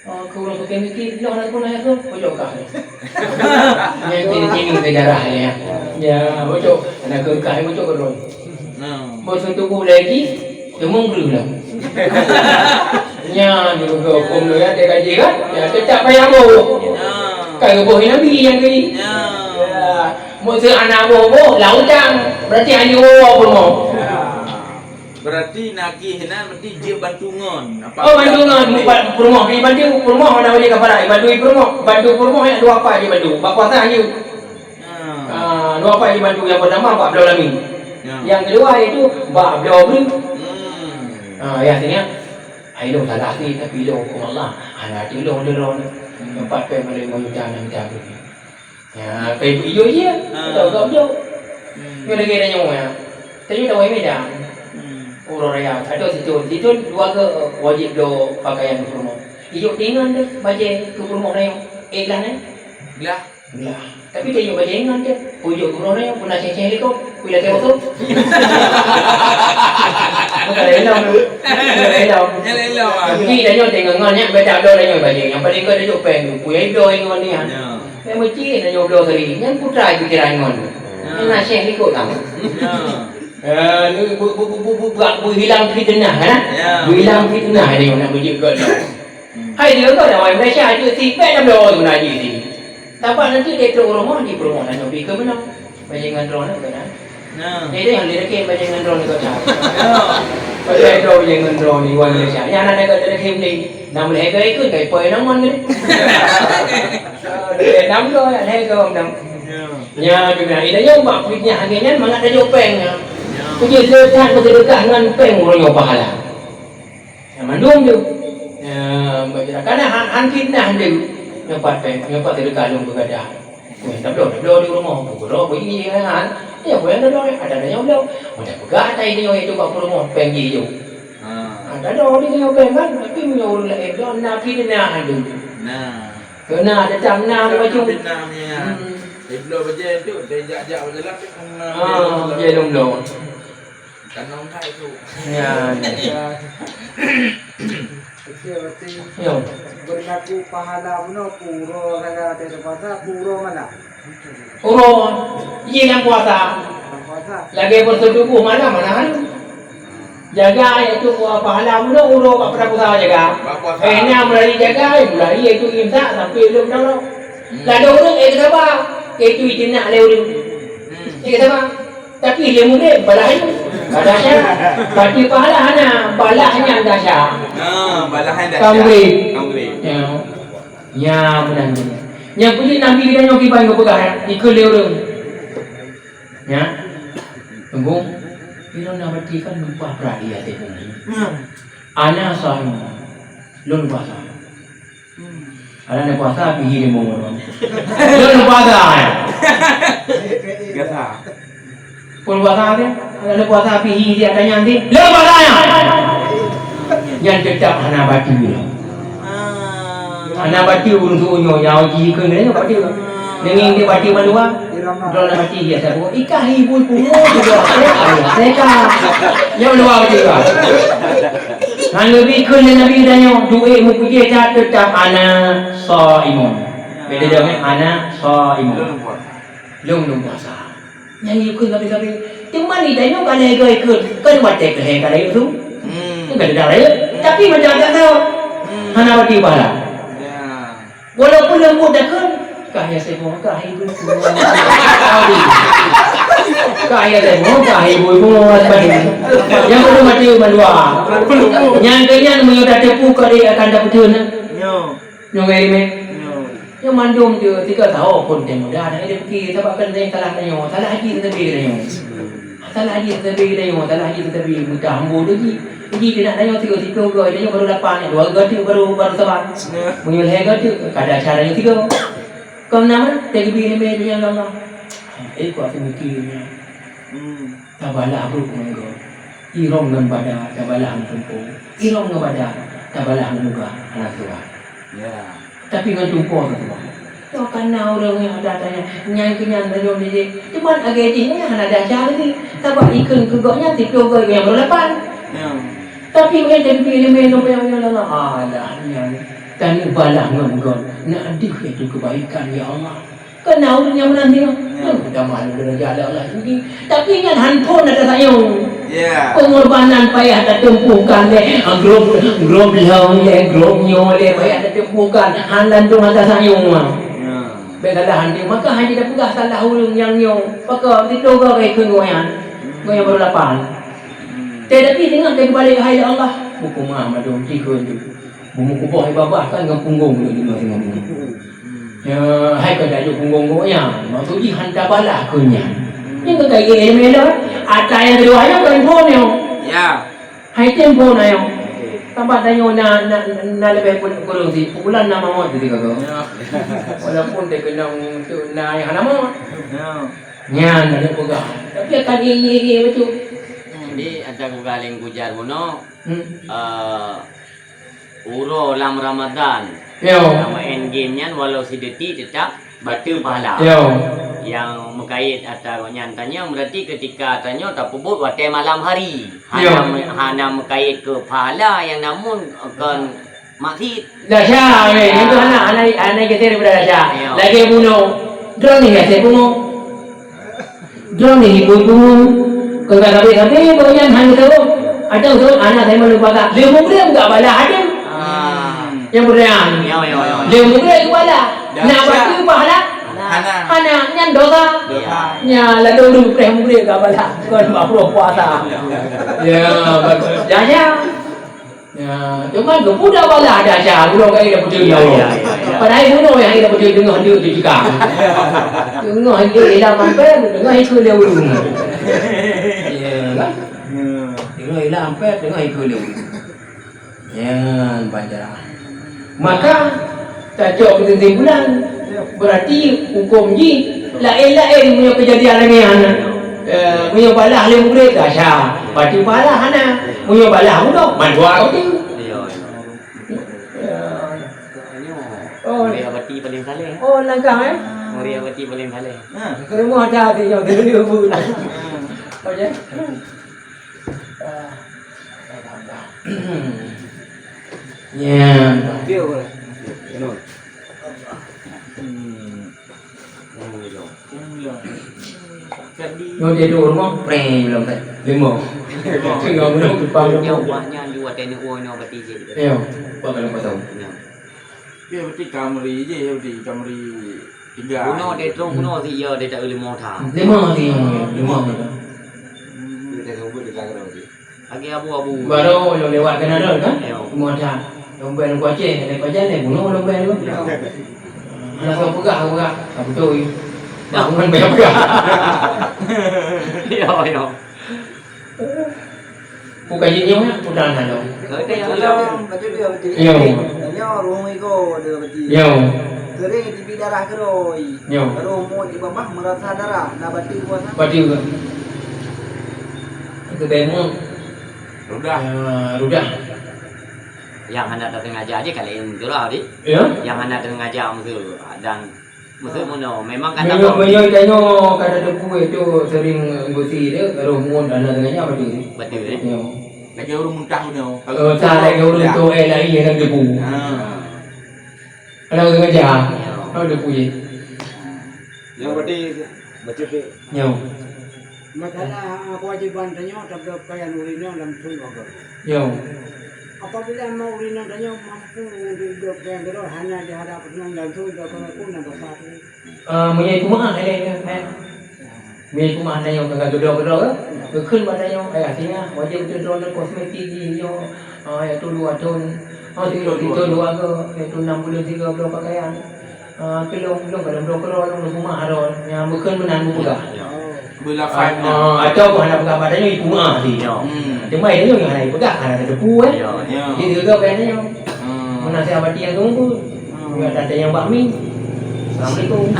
Oh, keu ureueng miskin, nyoe hana guna Rasul, oh cok kah. Nyan ciri-ciri sejarah ya. Ya, oh cok, hana keu kah, oh cok keu droe. Nah. Bos untuk ulèe jih, Teuma breuh lah. Nyan juga hukum tu ya, dia kaji kan? Ya, tetap payah boh. Ya. Kan boh Nabi yang ni. Ya. Ya. Maksud anak boh-boh, lautang. Berarti hanya boh pun mau. Ya. Berarti nakih nan berarti dia bantu ngon. Apa Oh, bantu ngon. Bukan peurumoh. Dia bantu peurumoh, mana boleh kafarat. Bantu peurumoh. Bantu peurumoh yang dua apa dia bantu. Bak puasa hanya. Ah, dua apa yang dibantu? Yang pertama, bak bloe lami. Ya. Yang kedua, iaitu bak bloe breuh. Hmm. Ah, ya, artinya, hai lôn salah sih, tapi lôn hukum Allah. Hana ati lôn, lôn, lôn. Hmm. Empat pèng boleh meminta, meminta breuh. Ya, kayak ibu ijo je. Ah. Tahu tak beliau? Hmm. Nyoe lagi ada nyoe ya. Tapi tahu yang beda. Hmm. Ureueng raya, ada situ, situ dua ke wajib bloe pakaian ke rumah. Ijo dengan deh, bajèe ke rumah raya. Eh, gelah, eh? Gelah. Gelah. Tapi dia yue bajèe ingat je. Pujok gurôh nyoe pun acèh-acèh likot. Pui lakèe bosong. Bukan dalam ilong tu. Bukan dalam ilong. Nyan dalam ilong, ah. Tapi dah nyoe tengok ngon nyan beda bloe dah nyoe bajèe. Nyang paling gèt dah jok pèng tu. Pui ai bloe ingat ni, ah. Ya. Yang mesti dah nyoe bloe tadi. Nyan putra pikiran ngon. Ya. Nyan acèh likot tang. Ya. Ah, ni bu, bu, bu, bu, bu, bu, bu hilang fitnah, kan? Ya. Bu hilang fitnah dia nak bujik kot. Hmm. Hai dia kan awak Malaysia je si pek dah bloe tu nak haji sini. Tapi nanti dia trok rumah, di rumah nak nyobi ke mana? Bajèe ngon droe nak kena. Nah. Jadi yang dia dekat bajèe ngon droe ni kau cak. Ya. Bajèe droe, bajèe ngon droe ni wan Malaysia. Yang nak dekat dekat ni. Nam lehai ikut kai poi nang mon ni. Nam lo ya lehai kau nam. Ya. Ya juga. Ida yang bak fitnah hari nyan mangat dah jok pèng nya. Ya. Kujih sehat bersedekah ngan pèng urang nyoe pahala. Ya, mandum tu. Ya, baca. Karena han, han fitnah tu. Nyoe pat pèng, nyoe pat sedekah lôn beugadah. Nyoe tabloe, tabloe di rumoh, beukeudroe, beuié, kan. Ya, bukan tabloe, ada nyoe bloe. Udah peugah atai nyoe itu bak peurumoh, pèng jih jok. Ha. Ada dah di nyoe pèng kan, tapi meunyoe ureueng laén bloe, na fitnah tu. Nah. Kena tetap na Tetap macam fitnah ni, ya. Hmm. Eh, bloe bajèe tu, dia jak-jak berjalan, tapi Ah, dia lom bloe. Tanam tak itu. Ya, ya. Betul, berarti Yo. Berlaku pahala bunoe puro raya dari puasa, puro malam. Puro, iya nyang puasa. Dalam puasa. Lagèe bersetubuh malam mana hari. Jaga yaitu pahala bunoe uroe bak puasa jaga. Bak puasa. Eh, na mulai jaga, eh, mulai yaitu imsak sampai lom dara. Hmm. Lalu ureueng, eh, kenapa? Yaitu itinak lé ureueng. Hmm. Eh, kenapa? Tapi ilèe murit, balah ilèe. Balah sya. Tapi pahala hana, balah nyang dahsyat. Ah, balah nyang dahsyat. Tamrit. Tamrit. Ya. Ya, benar ni. Nyang puji Nabi kita nyoe kiban geupeugah, ya. Ikut lé ureueng. Ya. Tunggu. Ilôn na berarti kan lupa perhati hati. Hmm. Ana shaim. Lôn puasa. Ada na puasa, pihi dia mau ngomong. Dia na puasa, ya? Biasa. Pun puasa dia, ada na puasa, pihi dia tanya nanti. Dia na puasa, ya? Yang tetap hana batu dia. Ah. Hana batu ureueng tu nyoe, yang uji ke dia, batu. Dengan dia batu maluwa, dia na batu dia, saya buat. Ikah ibu pungo juga, saya, saya kah. Yang luar juga. Ngon Nabi kheun lé Nabi tanyoe, duek meupuji that teutap ana shaimun. Beda dengan ana shaimun. Lôn lôn puasa. Lôn lôn puasa. Nyan yue kheun sabe-sabe. Teuma ni tanyoe ka lhèe goe kheun, kan watèe keu lhèe ka rayeuk su. Hmm. Kan ka rayeuk. Tapi macam biasa. Hmm. Hana bati pahala. Ya. Walaupun leumbut dah kheun, kah ya seumoe, kah ibu-ibu. Kah ya seumoe, kah ibu-ibu. Nyang belum mati mandua. Nyang keu nyan meunyoe tateupeue keu lé akan tapeuteun. Nyo. Nyo ngai meh. Nyo. Nyoe mandum tu tiga tahun pun teuh muda, dan dia fikir, sabab kan dia salah tanyoe, salah haji tetapi tanyoe. Salah haji tetapi tanyoe, salah haji tetapi muda hamba tu ji. Ji dia nak tanyoe tiga, tiga go, tanyoe baru lapan, dua go tu baru, baru sabar. Meunyoe lhèe go tu, kada cara nyoe tiga. Kau nama? Teuh geubri lé mé dunia Allah. Eh, kuat pemikirnya. Hmm. Tabalah brôk ngon gob. Irong ngon bada tabalah ngon tumpô. Irong ngon bada tabalah ngon lugah aneuk tuha. Ya. Tapi ngon tumpô tu tuha. Nyoe kana ureueng nyang ada tanya, nyan keu nyan tanyoe dijak. Cuman agak jih nyan hana ada acara lagi. Sabab ikheun keu gobnyan siplôh gob nyang baru lapan. Ya. Tapi ureueng jadi ileumèe nyoe nyang Allah. Alah nyan. Tanyoe balah ngon gob. Nak deuh itu kebaikan ya Allah. Keu na ureueng nyang meunan nyoe, ya, nyang utama lom deurajat lé Allah tinggi. Tapi nyan han phon ata sayong. Ya. Pengorbanan payah tateumpôhkan lé, ah, grob, grob lheueh lé, grob nyoe lé, payah tateumpôhkan. Han lantong ata sayong. Ya. Bèk salah han teuh. Maka han jeuet tapeugah salah ureueng nyang nyoe. Pakon, siplôh gob keu nyan. Hmm. Ngon nyang baru lapan. Hmm. Tetapi teungoh teubalek hai lé Allah, beukeumah mandum jikheun tu. Beumeukuboh babah kan ngon punggong nyoe di masa ngon punggong. Ya, hai ka tajok punggong gobnyan. Maksud jih han tabalah keu nyan. Nyan ka kaya ilmu lôn. Ata nyang keudua nyoe kan phon nyoe. Ya. Hai tem phon nyoe. Oke. Tampat tanyoe na, na, na leubeh pun kurang si. Pukulan na mawat di tiga go. Ya. Walaupun dia kena untuk na yang hana mawat. Ya. Nyan ada peugah. Tapi akan ini, ini betul. Jadi ada peugah lain kujar bunoe. Hmm. Eh, Uroe lam Ramadan, yo, nyang maén game nyan walau sidetik teutap bateue pahala. Yo. Nyang meukayét ata gobnyan tanyoe, berarti keutika tanyoe tapeubuet watèe malam hari. Yo. Hana me-, hana meukayét keu pahala nyang namun kon maksiet. Dah sya, weh. Itu hana, hana, hana geser daripada dah sya. Yo. Lagèe bunoe. Droeneuh ya, saya pungo. Droeneuh ibu-ibu, keu ka sabe-sabe, bak nyan hana teuh. Ada teuh, anak saya malu pakat. Lé mugreb enggak balah ada. Ah. Yang berian. Ya, ya, ya. Lé mugreb itu balah. Dah nak siap. Baca pahala? Hana. Hana, nyan dosa. Dosa. Nya, lalu ureueng preh mugreb enggak balah. Kon makruh puasa. Ya, bagus. Ya, ya. Ya, cuma geupeugah balah dah sya, bunoe ka ida beutôi. Ya, ya, ya, ya. Padahai bunoe nyang ida beutôi teungoh deuk di tikang. Teungoh ida ilang ampé, teungoh ikeu lé ureueng. Ya, kan? Ya. Teungoh ilang ampé, teungoh ikeu lé ureueng. Ya, baca. Maka, Tacok keusimpulan, berarti huköm jih laén-laén meunyoe keujadian lagèe nyan. Eh, meunyoe balah lé mugreb, dah sya. Bateue pahala hana. Meunyoe balah bunoe, mandua roti. Iya, iya. Ya. Oh. Muri abati paling saleh. Oh, langkah, eh? Muri abati paling saleh. Ha. Rumoh dah hati nyoe, dia dulu. Okey. Ah. Ya. Dia apa? Kenal. Hmm. Nyoe dia dua rumah, preh bilang tak. Lima. Lima. Tengah rumah depan rumah. Nyoe rumahnya dua teknik uang nyoe berarti je. Ya, apa kalau kau tahu? Ya. Dia berarti Kamri je, dia berarti Kamri tiga. Bunoe dia terus bunoe si iya dia tak lima tha. Lima si, lima. Hmm. Dia tak sebut dia tak kenal dia. Lagi abu-abu. Baru lôn lewat keunan rot kan? Yo. Semua dah. Lôn bèe lôn kuaci, ada pajan, eh, bunoe lôn bèe lôn. Yo. Langsung peugah, peugah. Tak betul. Bangun banyak peugah. Yo, yo. Bukan jih nyoe, ya, peugah na lôn. Kau ada yang Tolong, betul dia, betul. Yo. Tanya orang ego dia, betul. Yo. Kering, tibi darah keroi. Yo. Baru umur di bawah merasa darah, nak batin puasa. Batin ke? Itu bemo. Rudah. Ah, rudah. Nyang hana tasengaja jih ka laén curah, di. Ya? Nyang hana tasengaja meusu dan meusu meunoe. Memang ka meunyoe, tahu. Meunyoe tanyoe ka tateupeue itu sering gusi dia, roh mun hana sengaja betul. Betul, eh? Ya. Lagi ureueng muntah meunoe. Kalau muntah lagi ureueng tu, eh, lain yang tateupeue. Ha. Hana sengaja. Ya. Hana tateupeue. Yang berarti Bacut deh. Nyoe. Masalah, ah, kewajiban tanyoe tabloe pakaian ureueng inong lam thôn agam. Nyoe. Apabila ma ureueng inong tanyoe mampu untuk tabloe pakaian keudroe hana di hadap ureueng inong lam thôn, tabloe pakaian pun na dosa tu. Ah, meunyoe itu meu'ah, eh, eh. Meunyoe itu meu'ah tanyoe ka geudroe-geudroe, geukheun bak tanyoe, eh, artinya wajib beutôi droeneuh kosmetik jih nyoe, ah, yaitu dua thôn, ah, tiga thôn dua go, yaitu enam buleuen tiga bloe pakaian. Ah, keu lôn, lôn ka lôn bloe keudroe lôn, lôn peugah aro nyang bukon meunan kupeugah. Ya, ya. Beulafai meunan. Ah, ataupun hana peugah bak tanyoe, ipeugah sih. Ya. Hmm. Teuma tanyoe hana ipeugah, hana tateupeue, eh. Ya, ya. Jadi, geugah bak tanyoe. Hmm. Meunan si Abati nyang tunggu. Hmm. Ya, tanya bak mi. Assalamualaikum.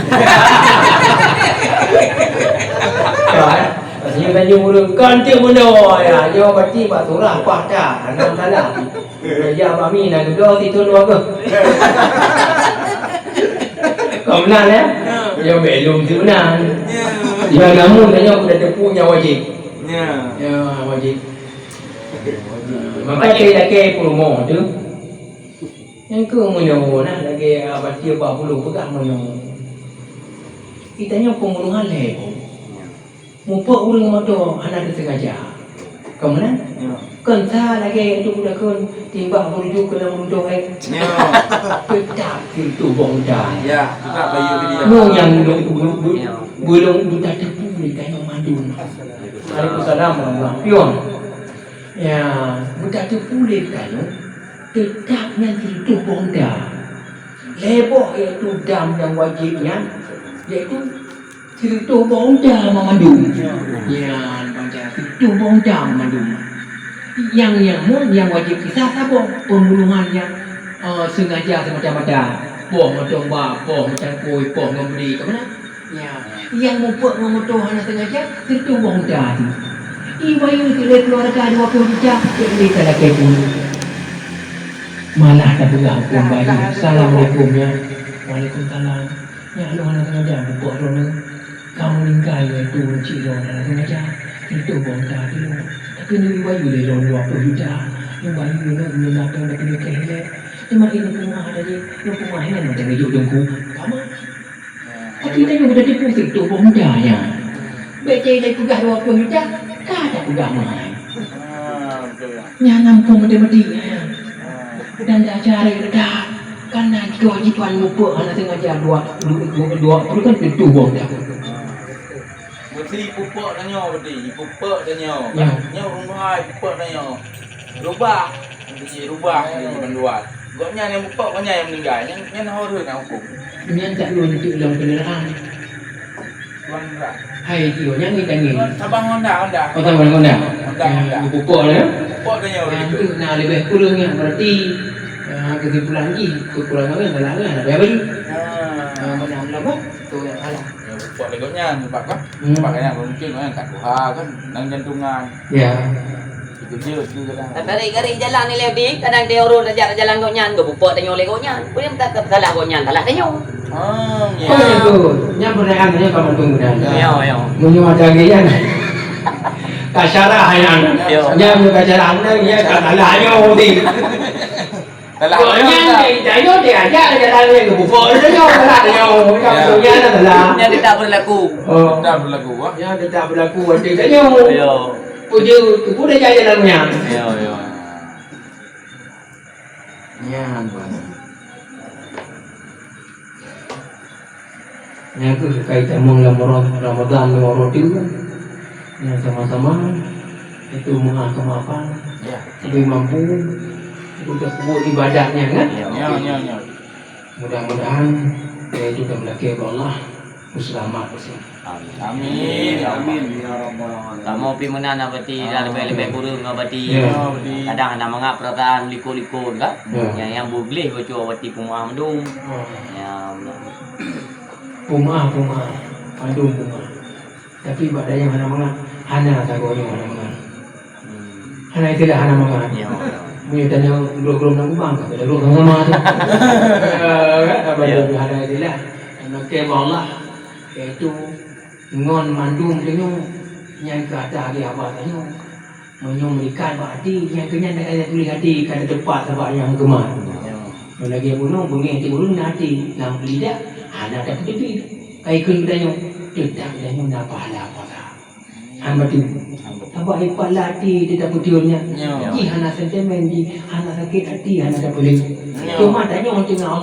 Kan? Rasanya kan dia murah. Kan dia benda, ya. Dia Abati bak surah, pah dah. Hana masalah. Raja Bami na geudoe situ dua geuh. Kau meunan, ya? Ya. Ya, belum tu meunan. Ya. Ya, namun tanya aku dah tepu nyang wajib. Ya. Ya, wajib. Maka saya lakée peurumoh tu. Nyang keu meunyoe nah lagée, ah, baca empat puluh peugah meunyoe. Kita nyoe pembunuhan lé. Muphom ureuëng meudoe hana teusengaja. Ka meunan? Ya. Kon sa lagée itu budak kon timbak menuju keu lam runtuh hai. Ya. Tetap itu bongda. Ya, tetap bayu ke dia. Nyoe nyang ulôn, ulôn, ulôn, ulôn buta teupeu lé tanyoe mandum. Waalaikumsalam warahmatullahi wabarakatuh. Ya, buta teupeu lé tanyoe tetap nyan sireutôh bongda. Lhée boh yaitu dam nyang wajéb nyan, yaitu sireutôh bongda mandum. Nyan panjang sireutôh bongda mandum. Nyang, nyang mon nyang wajéb kisah saboh pembunuhan nyang, eh, sengaja semata-mata. Poh mantong ba, poh mantong kui, poh ngon bri, ka meunan? Ya. Nyang muphom ngon meudoe hana sengaja, sireutôh bongda tu. Ibayeue lé keuluwarga dua ploh juta, cok lé ka lakée bunoe. Malah tapeugah huköm bayeue. Assalamualaikum, ya. Waalaikumsalam. Nyak lôn hana sengaja muphom droeneuh. Ka meuninggai lé tu cit lôn hana sengaja. Itu bongda tu. Tapi neubayeue lé lôn dua ploh juta. Neubayeue lôn, lôn datang dari Mekah lé. Cuma ini peumah tadi, lôn peumah nyan macam hidup dengku. Kamu? Tapi tanyoe udah tipu sireutôh bongda nyan. Bék cai lé peugah dua ploh juta, ka tapeugah meuhai. Ah, betul ya. Nyan nampu meuti-meuti nyan. Dan dah cari dah. Kan na kewajiban muphom hana sengaja dua, dua, dua, dua puluh kan sireutôh bongda. Meusti pupuk tanyoe berarti, pupuk tanyoe. Ya. Nyoe ureuëng meuhai pupuk tanyoe. Rubah, berarti rubah di bandua. Gobnyan nyang pupuk, gobnyan nyang meuninggai. Nyan, nyan ho rhot na huköm. Nyan tak lôn teuk lom kenderaan. Tuan Rak. Hai, tio, nyan ni tangi. Sabang Honda, Honda. Oh, Sabang Honda. Honda, Honda. Pupuk lah, ya? Pupuk tanyoe. Ah, begitu. Itu na lebih kurang ya, berarti, ah, kesimpulan jih, kekurangan kan salah kan, ada apa ni? Ah. Ah, mana, mana, apa? Tu yang salah. Ya, buat lagak nyan, sebab kan? Hmm. Sebab kan mungkin kan kat tuha kan, nang jantungan. Ya. Itu dia tu kadang. Tarik-tarik jalan ni leh di, kadang dia urun saja jalan gok nyan, gok bupok tanyoe leh gok nyan. Boleh tak, tak salah gok nyan, salah tanyoe. Hmm, ya. Oh, itu. Nyan pertanyaan saya kamu tunggu dah. Ya, ya. Meunyoe ada lagi kan. Kasyarah nyan. Ya. Nyan meunyoe kasyarah nyan, ya, tak salah nyoe. Salah. Gobnyan tanyoe diajak jalan lé geupupok tanyoe, salah tanyoe. Ya. Gobnyan adalah. Yang tetap berlaku. Oh. Tetap berlaku, ah. Yang tetap berlaku watèe tanyoe. Ya. Uji, uji dah jalan nyan. Ya, ya. Nyan, Bang. Nyan keuh keukai tamong lam Ra-, Ramadan lôn rot tu. Nyan sama-sama itu meuah keumaafan. Ya. Lebih mampu untuk buat ibadat nyan kan? Ya, ya, ya. Mudah-mudahan, ya, itu dan melaki Allah selamat. Amin. Amin. Amin. Ya Rabbal Alamin. Kamoe pi meunan Abati, dah lebih-lebih kureueng Abati. Ya. Kadang hana mangat perasaan likot-likot kan? Ya. Yang, yang bugleh bacut Abati peumeuah mandum. Ya. Ya, benar. Peumeuah, peumeuah. Mandum peumeuah. Tapi bak tanyoe hana mangat. Hana sagoe nyoe hana mangat. Hmm. Hana istilah hana mangat. Ya, ya. Meunyoe tanyoe dua puluh enam kubang, ka pada dua sama-sama tu. Eh, kan? Apa dia hana istilah? Maka Allah, yaitu ngon mandum tanyoe, nyan keu ata di haba tanyoe. Meunyoe meulikat bak até, nyan keu nyan dak tuléh até ka teupat sabab nyang meukeumah. Ya. Meulagée bunoe beungéh teuh ureuëng na até, na lidah, hana tapeuteubiet. Kai kheun geutanyoe, teutab geutanyoe na pahala puasa. Hana batul. Sabab ipat lam até teutab beutôi nyan. Ya. Jih hana sentimen, jih hana sakét até, hana tapeuleueh. Ya. Cuma tanyoe teungoh